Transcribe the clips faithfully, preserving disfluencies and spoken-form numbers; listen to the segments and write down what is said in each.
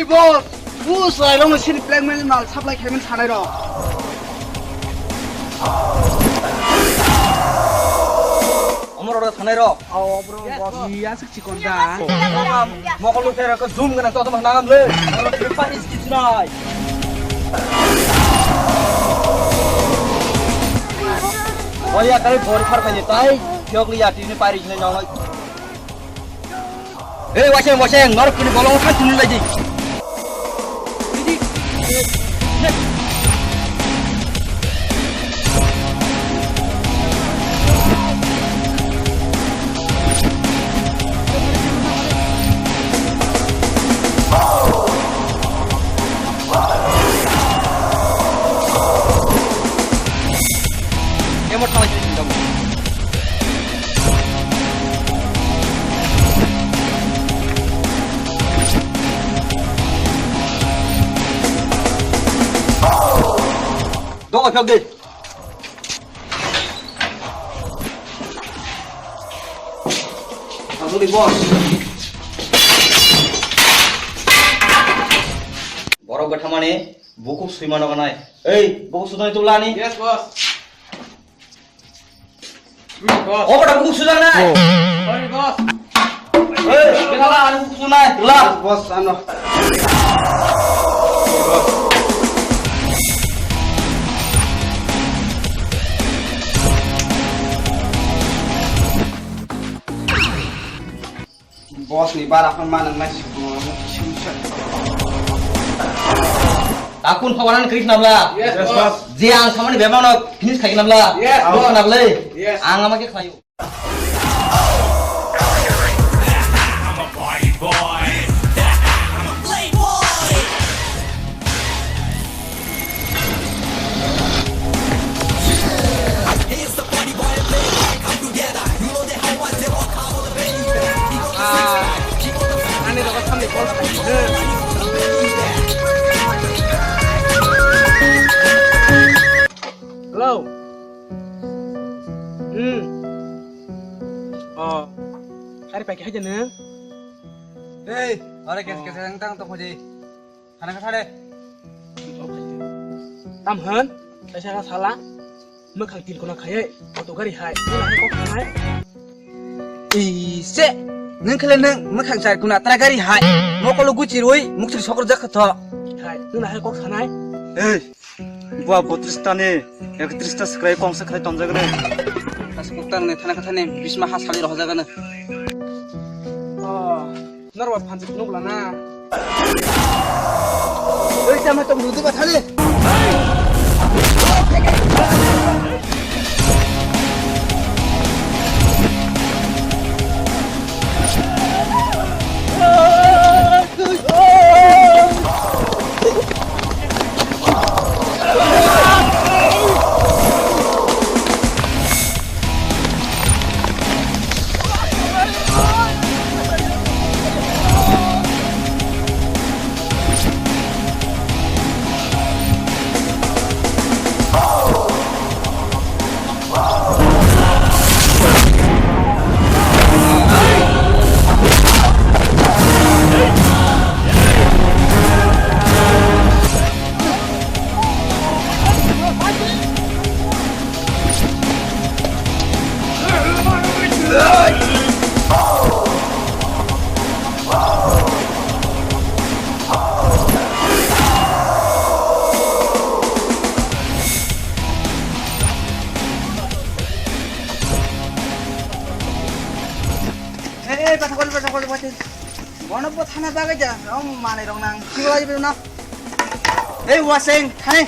Boss, bu chwrairokno sini blackmail mal supply khaimani sanai rok. Omorok thanai rok. Aw, bro, boss. Iya, sik chikon da. Mokol lu thera ko zoom gana to tong nangam le. Aro thik pa is kit nai. Oya kare bor phar phai tai. Yok li ya tini pari jine nong. Ei, waseng, waseng, norok kini bolong thang tini lagi. Emot thalai sini tong. Dogo phiyok de. Asuli boss. Borok gothamani bukhuk swima nogo nai. Ei, bukhuk sudani tubulani. Yes, boss. Yes, boss. Obo da bukhuk sujak nai. Sorry, boss. Ei, kenala ani bukhuk sujak nai. Tula. Boss, ano. Boss ni bara phano manang nai sukung. Takun phawanan kris nabla. Yes, boss. Je ang samani bebang no finish khai nabla. Yes, boss. Nabla. Yes. Ang ama ke khlayo. Ah, ani rogo samni call khaidi. Hello. Hmm. Oh. Ari pakai aja nih. Hey, ore kes kes yang tang tong khaidi. Khana kha thare. Tam hwn, kaisa kha sala, mwkhang tin kuna khaiye, auto gari hai, nung hai kok sanai. Ise, nung khele nung mwkhang char kuna tra gari hai, mokolo guchi rui, mukchri sokro jak kha tho. Hai, nung hai kok sanai. Ei, bua botris tani, ektris ta skrai kong sa khlai tonjak ne. Kaskuk tang ne thana kha thani, bisma ha sali roh jak ne. Oh. Norok phansi phunuk lana. Oi, tama tong nudu ba thale. Hey, hey, bathakol, bathakol, bathakol. Bono bo thana bagwi ja, rom manwi rok nang. Sibla ibe na. Ei, waseng, thani.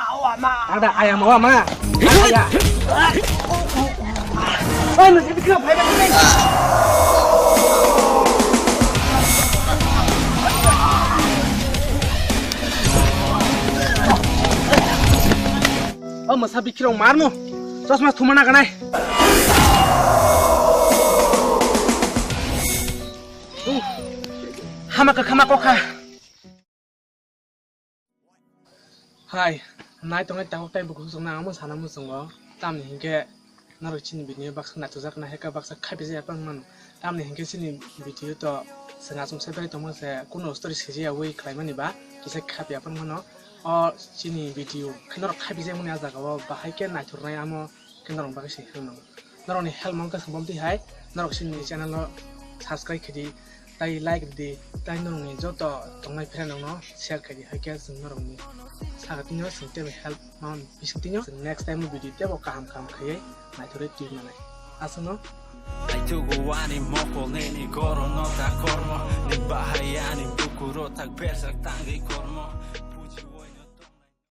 Ada ayam awa ma. Aya. Oi, mesti bikin apa ini? O mwsa bikhirok marno. Chosma thumana ganai. Hama ka khama kokha. Hai, nai tongnai takhuk tei bukhuk chwngno ang omo sana muchungo. Tamni hinkhe norok chini video baksa naithokjak nai hai khe baksa khaipijak ya phang mano. Tamni hinkhe chini video to chwng achomsa berwi tongma se kuno story sejak ya wi khlaimani ba kisa khaipiya phang mano. O chini video khe norok khaipijak mani a jaga o bahai khe naithoknai amo khe norok bagwi se help nango. Norokni help mankha chwng bomti hai norok chini channel o subscribe khe di. Tai like rwdi, tai norokni joto tongnai friend rokno share khaidi, hai khe chwng norokni sakatino chwng teibo help man bisingtino chwng next time o video teibo kaham kaham khaiwi naithorwi twi manai. Aswkno. Aithugu ani mokol nini gorono ta kormo, ni bahai ani bukuro tak bersak tangwi kormo.